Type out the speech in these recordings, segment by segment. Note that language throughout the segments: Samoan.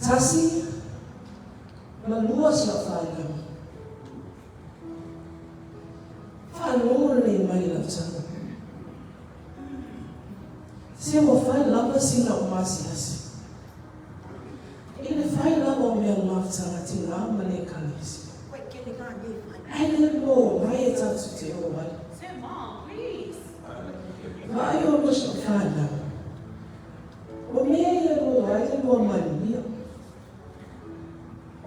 Tasi ma lua si lau fanau. Faalogo lelei mai i lau tala. Se ua fai lava sina ou maasiasi. I le fai lava o mea o mafutaga tinā ma le Ekalesia. Ae le lua o mai e tatou te o ai. Vaai o si ou fanau. O mea ia e maua ai le lua manuia.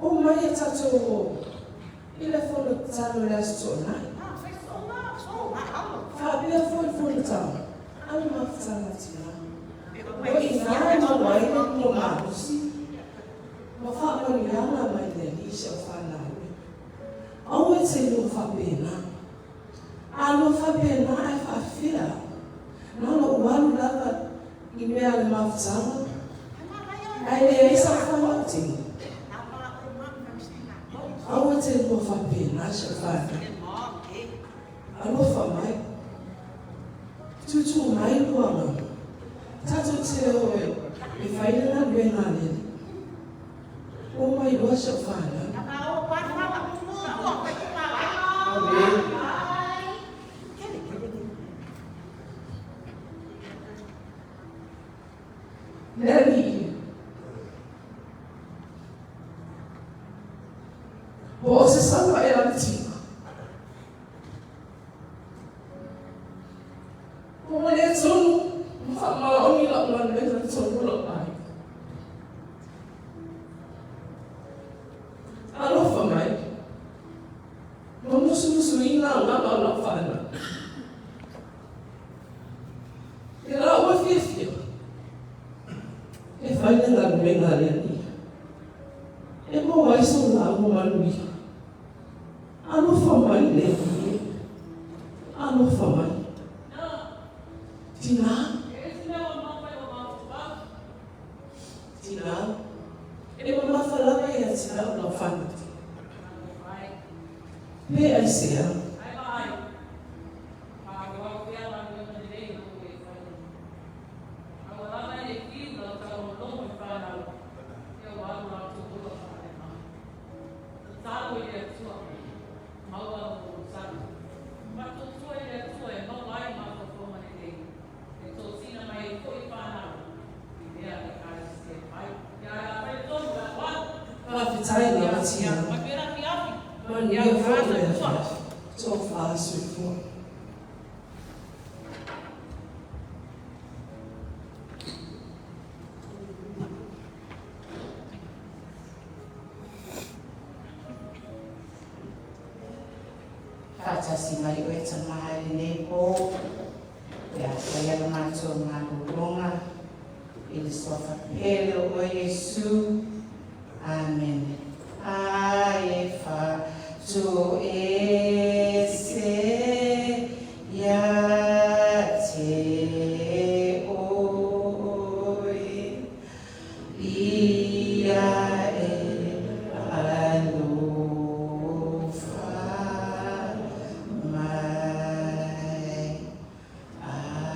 O mai e tatou o i le fono tatalo i le Aso Toonai. Faapea foi le fonotaga a le mafutaga tinā. O i ina e maua ai le lua malosi ma faamanuiaga mai le Alii si au fanau e. Aua e te lua faapena. A lua faapena ae faafefea? Na ona ou alu lava i mea a le mafutaga ae leai sau faamautino. Aua te lua faapena si au fanau. Alofa mai. Tuutuu mai lua agaga. Tatou te o e fai le galuega a le Alii. O mai loa si au fanau. Amene. Le Alii. Po o se sala e lantiva. Ua le tonu ma faamaoni lau galuega i totonu o lou aiga. Alofa mai, ma musumusuina agaga o lau fanau. I lau e fiafia, e fai le galuega a le Alii, e maua ai so laua manuia. Alofa mai le Alii e, alofa mai. Tinā, tinā, e mamafa lava ia te au lau whanau. Pe aisea? Tatalo i le Atua, maua lou olosana. Faatuatua i le Atua e maua ai mafaufauga lelei, e tosina mai ai foi fanau i mea a le Ekalesia e fai. Ia ae a fai tonu le alu. Faafetai lava Tina. Manuia foi le afiafi. Tofa soifua. Faatasi mai oe tama i lenei po, pe a fai a le matou malologa i le suafa pele o oe Iesu. Amene. Ae fatoese ia te oe. Ia e alofa mai. Amene.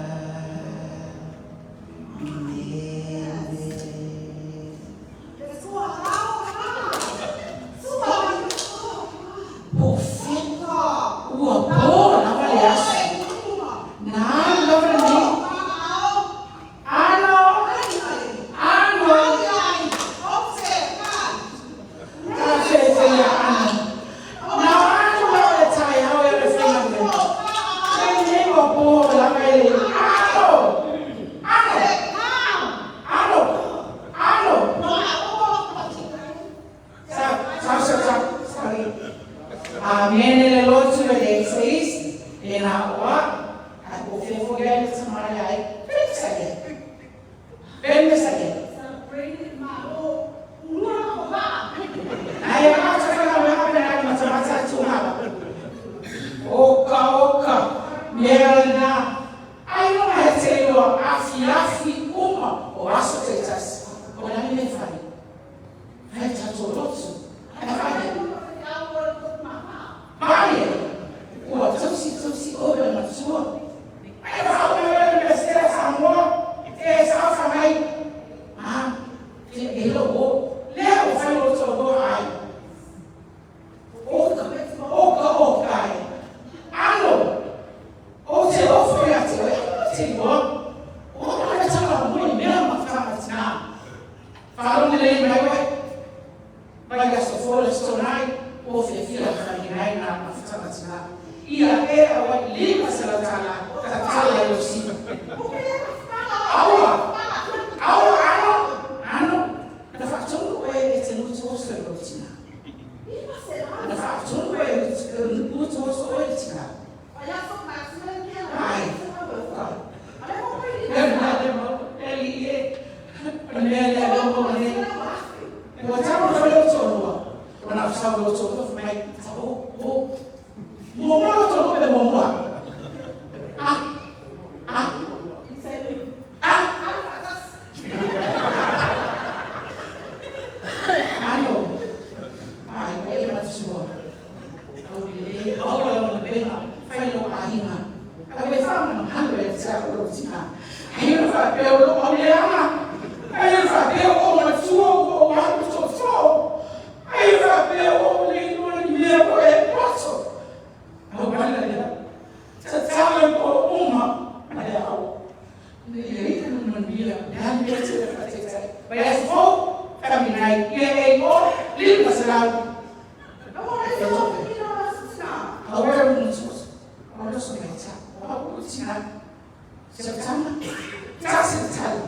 Po fea ua po lava le aso. Na alu lava lenei. Ano! Ano! Ka feifei a Ano. Na alu lava le taeao e le faigaluega. Lenei ua po lava e le Ano! Ano! Ano! Ano! Sa, sa, sa, sa, sorry. Amene le lotu e le seis, e na oa, ai po fea foi ai le tamai ai, pele sa ia. Pele sa ia. Ai a mata whanga wanga pena ni mata mata tu hava. Oka oka, mea na, ai longa he te iloa afi afi uma o aso taitasi. O nani me whai. Hei tatou lotu, hei whare. Malie, ua tausi tausi oe le matua. Ai whakaumea le Universite a Samoa, e sa whangai. tina. Ia e auai $500 tatala i lou sima. Aua, aua ano, ano, na faatonu oe e te gutu oso i lou tina. Na faatonu oe e gutu oso oe i le tina. Ai, ka. Le na le mo, e li e. O le mea lea lea ua maua nei. Ua tau ona fai lou toalua. Ona ou sau lou toalua fai mai, o, o. Muamua lou toalua pe muamua? Ah, ah, ah. Ano, ai, ua e matua. Aulelei, aua lau galuega, fai lou aiga. Ae ua e faamalumalu ia te au lou tina. Ai ona faapea o lou auleaga. Ai ona faapea ua ou matua ua ou alu tootoo. Ai ona faapea ua ou le iloa ni mea ua e poto. Auala lea. Tatalo i po uma ma le ao. Ina ia ita na manuia le a le mea tele faataitai. Mai aso fou, faminai, ia e i o, 500. Aua le mutu, aua le somaita, aua le tina. September, tasi le tali.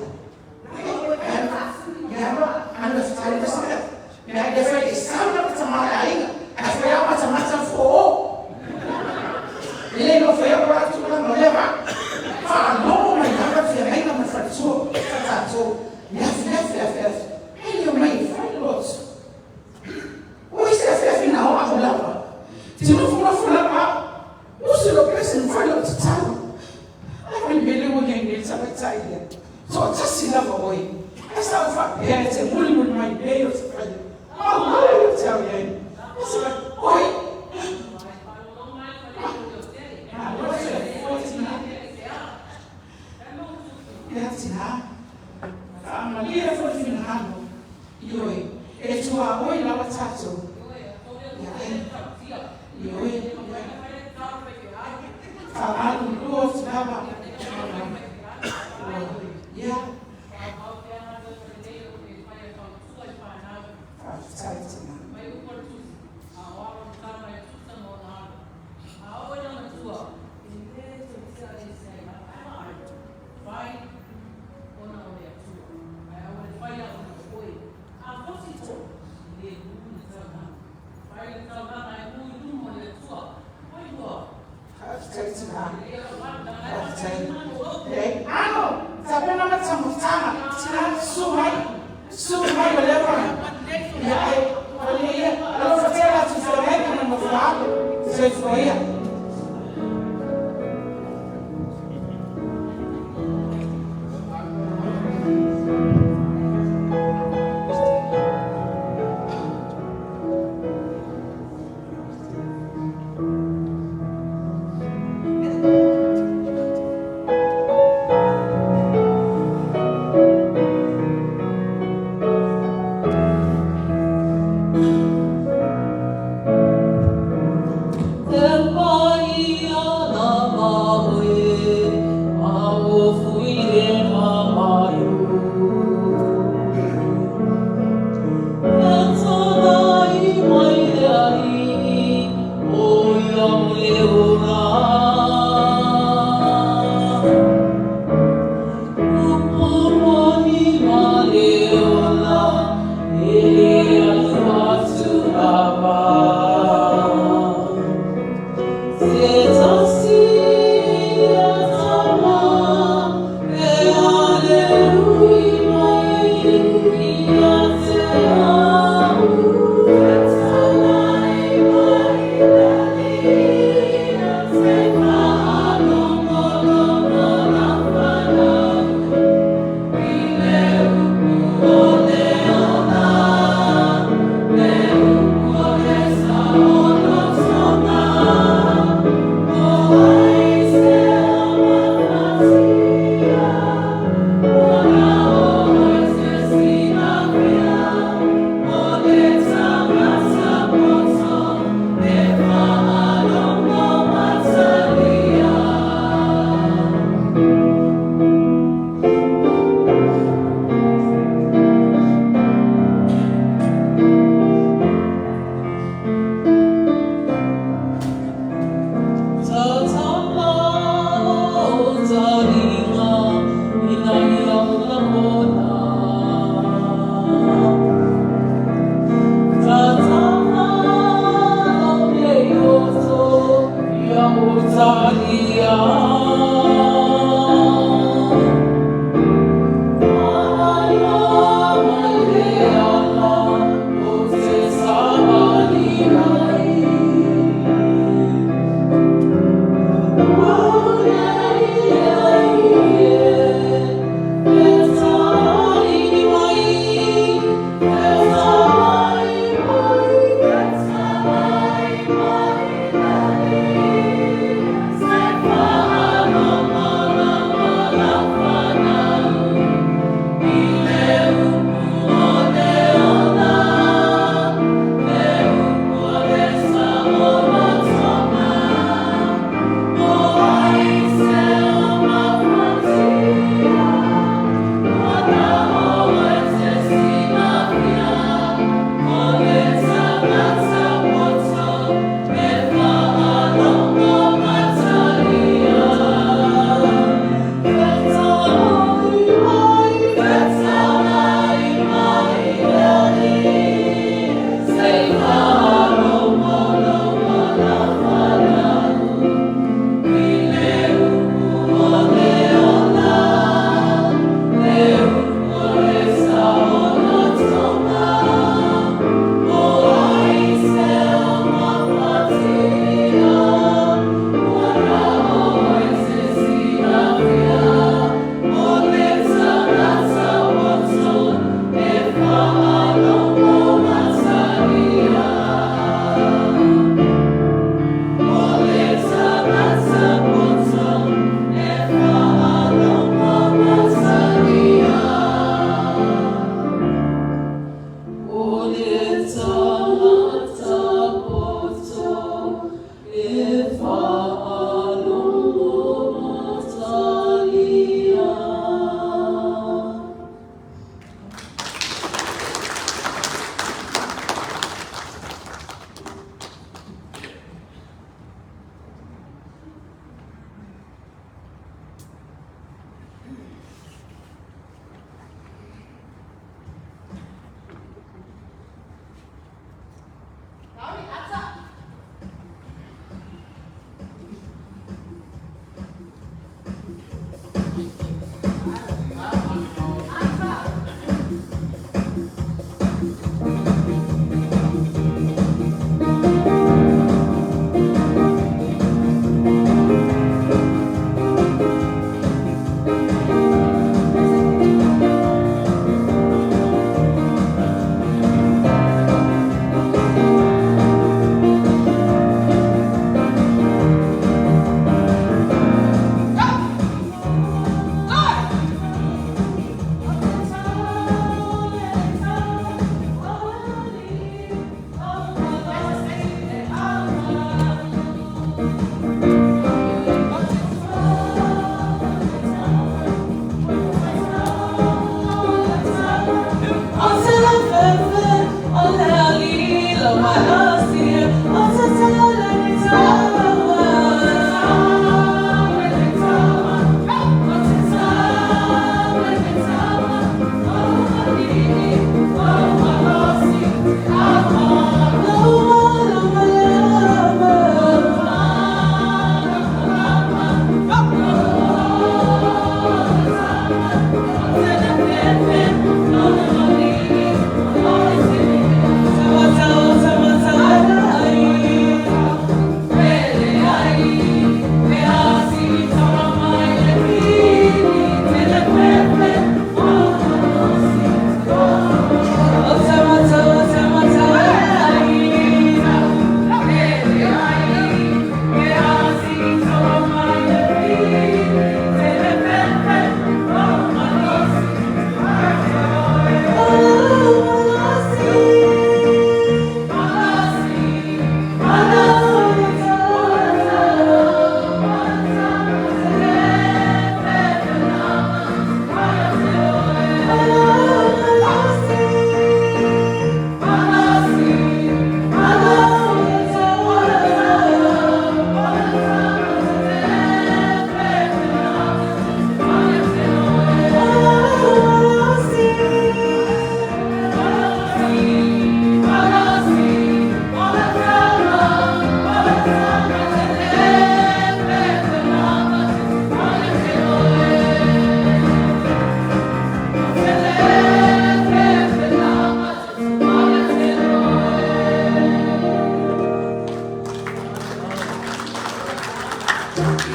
Ano tali basi. Mea le fai e sau na tama le aiga. Ae fai au matamata fo. E le no fai au atu la no le va. Faalogo mai lava le feagaiga ma le faletua sa tatou. E afiafi, afiafi. Ai le omai e fai le lotu. Ua i se afiafi na o au lava. Te nofonofo lava au. Usi lou pese ma fai lau tatalo. Ai ma le mea lea ua i ai nei le tamaitai lea. Toatasi lava oe. Ae sa ou faapea e te mulimuli mai i mea ia ou te faia. Malo ia te au i ai. Ese mai, oi! Malo le soifua tina. Ia tina. Faamalie foi le finagalo. Ioe, e tuaoi lava tatou. Ia e. Ioe, ia. Faamalulu atu lava. Ia. Faafetai tina. Faafetai tina. Faafetai. E ano, tapena matamataga. Tina, susu mai. Susu mai o lea ua. Ia e, malie ia. Alofa tele atu i feagaiga ma nofoaga. Soifua ia. The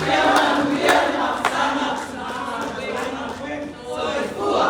Ia manuia le mafutaga. Soifua.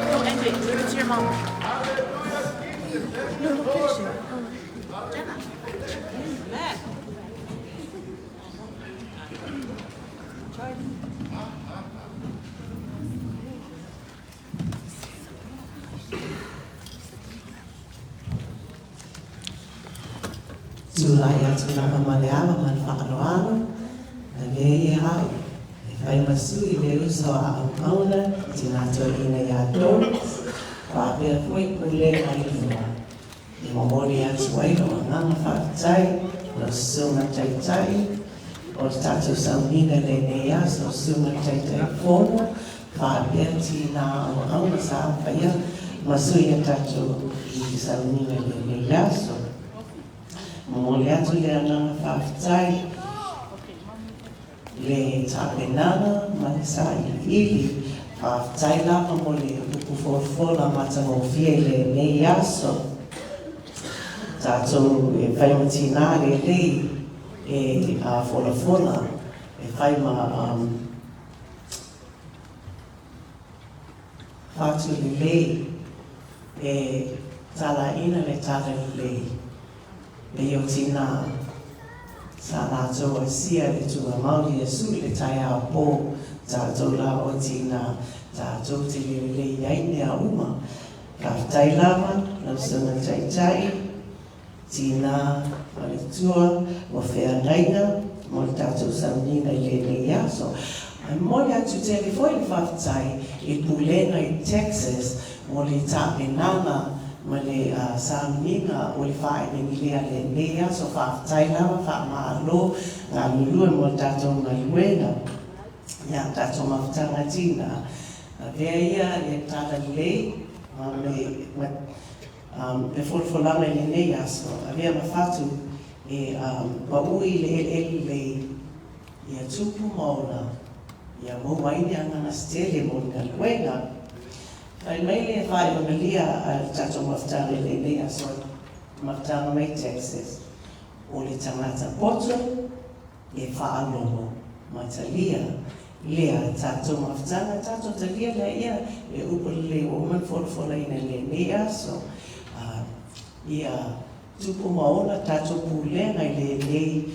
Go, MJ, give it to your mom. No, no, finish it. Tulai atu lava ma le ava ma le faaaloalo, avea ia au e fai ma sui i le uso a auauna tina toeaina ia Doris, faapea foi pulega e lua. E momoli atu ai lou agaga faafetai i lau susuga taitai o le tatou sauniga i lenei aso, susuga Taitaifono faapea tina auauna sa faia ma sui a tatou i sauniga i lenei aso. Momoli atu le agaga faafetai le tapenaga ma le sailiili. Faafetai lava mo le upu folafola matagofie i lenei aso. Tatou e fai ma tina lelei e folafola e fai ma fatu lelei e talaina le tala lelei. Pei o tina sa latou asia le tuugamau Iesu i le taeao po, tatou la o tina tatou te le lelei ai mea uma. Faafetai lava lau susuga taitai, tina faletua o feagaiga mo le tatou sauniga i lenei aso. Ae momoli atu tele foi le faafetai i pulega i Texas mo le tapenaga ma le sauniga o le faailegilia lenei aso. Faafetai lava, faamalo galulue mo le tatou galuega. Ia tatou mafutaga tina, avea ia le tala lelei ma le folafolaga i lenei aso, avea ma fatu e paui i le eleele lelei ia tupu ma ola, ia maua ai le agaga setele mo le galuega. Fai mai le faailogalia a le tatou mafutaga i lenei aso, mafutaga mai Texas, o le tagata poto e faalogo ma talia lea tatou mafutaga, tatou talia lea ia le upu lelei ua uma ona folafolaina i lenei aso. Ia tupu ma ola tatou pulega i lenei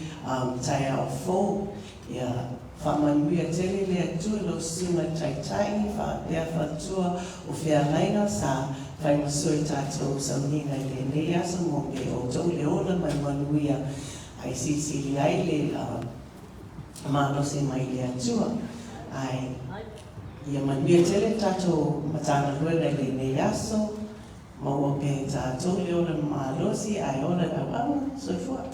taeao fou. Ia faamanuia tele le Atua i lau susuga taitai faapea faletua o feagaiga sa fai ma sui tatou sauniga i lenei aso mo me outou le ola ma le manuia ai silisili ai le malosi mai le Atua. Ae ia manuia tele tatou Matagaluega i lenei aso, maua pea e tatou le ola malosi ae ola le auauna. Soifua.